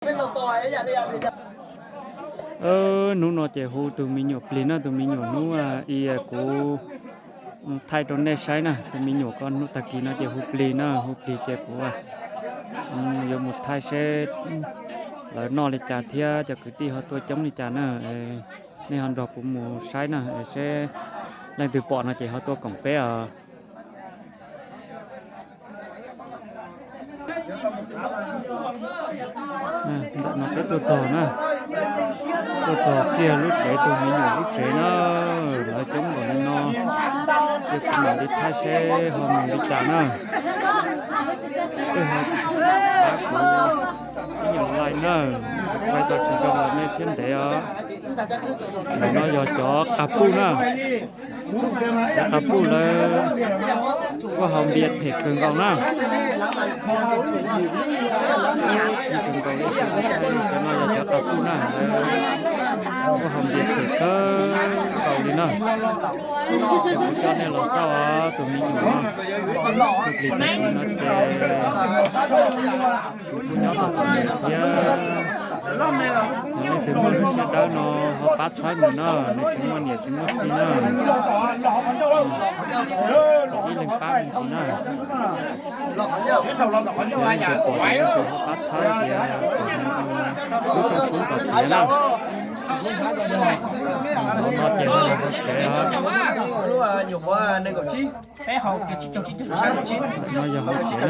Hnub no ces hu tus me nyuam plig na, tus me nyuam hnub i kuv thaij rau nej saib na, tus me nyuam ko hnub tag kis no ces hu plig na, hu plig ces kuv yuav mus thaij seb lawv noj li cas thiab cov kwv tij ho tuaj coob li cas na. Nej ho nrog kuv mus saib na, seb leej twg pom no ces ho tuaj koom peb os. Ntawm no peb tuaj txog na, tuaj txog kiag lub tsev tus me nyuam lub tsev na, lawv coob npaum li no, ces kuv mam li thaij seb ho mus li cas na. Twb ho pab kuv ib nyuag like na, kuv tso tsis tau los nej siab ntev os. Ntawm no yog cov qav puj na, cov qav puj lawv kuj haus npias them kawg nkaus na. Cov no yog cov qav puj na, lawv kuj haus npias them kawg nkaus li na. Ces kuv coj nej los xauj os, tus me nyuam no, tus plis tag kis no ces nws kuj nyob tau txom nyem thiab. Yog leej twg muaj lub siab dawb no ho pab txhawb nws na, nws tsis muaj niam tsis muaj txiv na. Ib leeg pab me ntsis na. Yog leej twg pom ces leej twg ho pab txhawb tias kom nws lub rooj tshoob kom tiav na. Hauv no ces ho yog hauv tsev os. No yog hauv tsev na.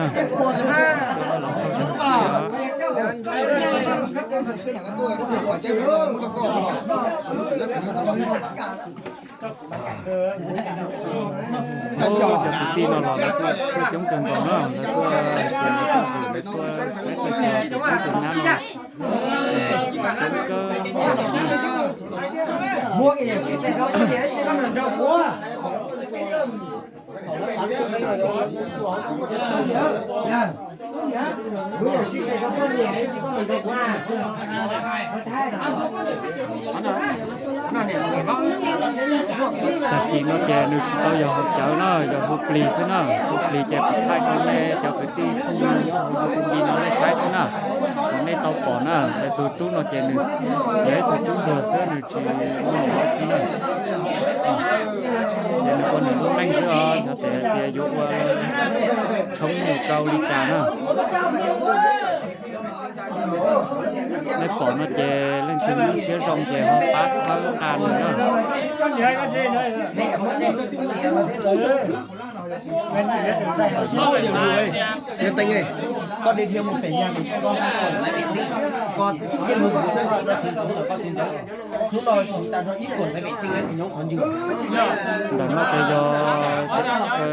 Cov kwv tij no los lawv tuaj coob kawg nkaus na, lawv tuaj hais tias lawv tuaj vwm, lawv tuaj saib tuaj xyuas tus tub tus nyab no coob kawg nkaus na. Tag kis no ces nws tsis tau yog hauv cawv na, yog hu plig xwb na. Hu plig ces kuv thaij rau nej cov kwv tij phooj ywg nyob hauv YouTube no nej saib xwb na, kom nej tau pom na. Tus tub no ces nws yog ib tug tub ntsuag xwb, nws tsis muaj niam muaj txiv na. Ces nws ua nws lub neej xwb os, xyov tias yuav ua tshoob mus rau li cas na. Nej pom no ces leej twg lub siab zoo ces ho pab txhawb nqa nws na. Ntawm no ces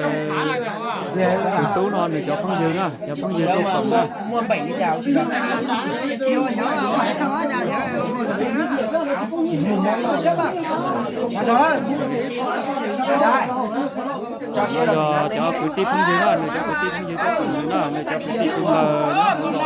yog tus tub no nws cov phooj ywg na, cov phooj ywg tuaj koom na. Yog cov kwv tij phooj ywg na, nws cov kwv tij phooj ywg tuaj koom nws na, nws cov kwv tij tus ntawd nyob hauv no na.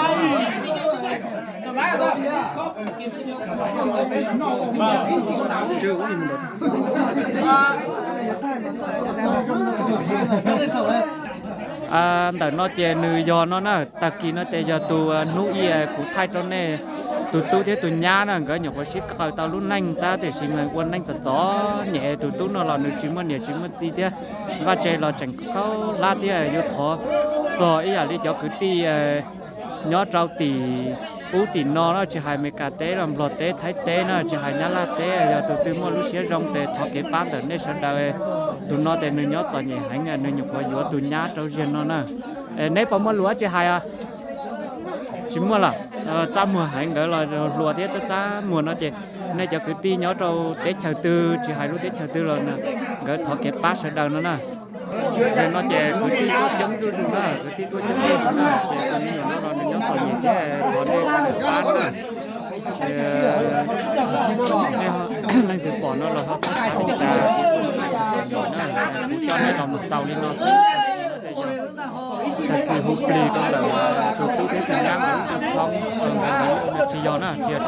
Ntawm no ces nws yog no na, tag kis no ces yog tus hnub ib kuv thaij rau nej, tus tub thiab tus nyab na, nkawd nyuam qhuav sib qaws tau lub neej tab tiam sis mas ua neej txom txom nyem. Tus tub no los nws tsis muaj niam tsis muaj txiv thiab, vaj tse los tseem khaub hlab thiab, yuav thov txog ib yam li cov kwv tij nyob rau tim ub tim no na, tsis hais Amelikas teb los Nplog teb, Thaib teb na, tsis hais Nyab Laj teb, yog tus twg muaj lub siab zoo ces thov kev pab ntawm nej sawv daws. Tus no ces nws nyob txom nyem heev, nws nyuam qhuav yuav tus nyab rau ziag no na. Neb puas muaj lus tsis hais? Tsis muaj lawm. Txaj muag heev, nkawd los hluas thiab txaj muag no ces nej cov kwv tij nyob rau teb chaws twg, tsis hais lub teb chaws twg los nkawd thov kev pab sawv daws no na. Zaum no ces kwv tij tuaj coob zuj zus na, kwv tij tuaj coob zuj zus na, ces tus me nyuam no los nws nyob txom nyem thiab, thov nej sawv daws pab na. Leej twg pom no los ho txhob xav li cas, kuv coj nej los mus xaus li no xwb. Tag kis hu plig rau ntawm tus tub thiab tus nyab nkawd lub rooj tshoob, nkawd ua Tsis yog na, tsis yog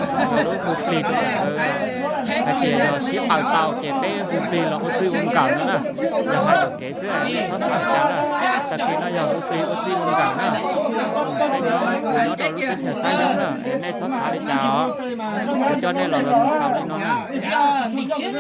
lub hu plig, hais tias yog sib paws tau ces peb hu plig los ua txij ua nkawm no na. Yog hais yuam kev xwb, nej txhob xav li cas na. Tag kis no yog hu plig ua txij ua nkawm na. Peb nyob, kuv nyob rau lub teb chaws Xab Yeeb na, nej txhob xav li cas os. Kuv coj nej los los mus xaus li no na.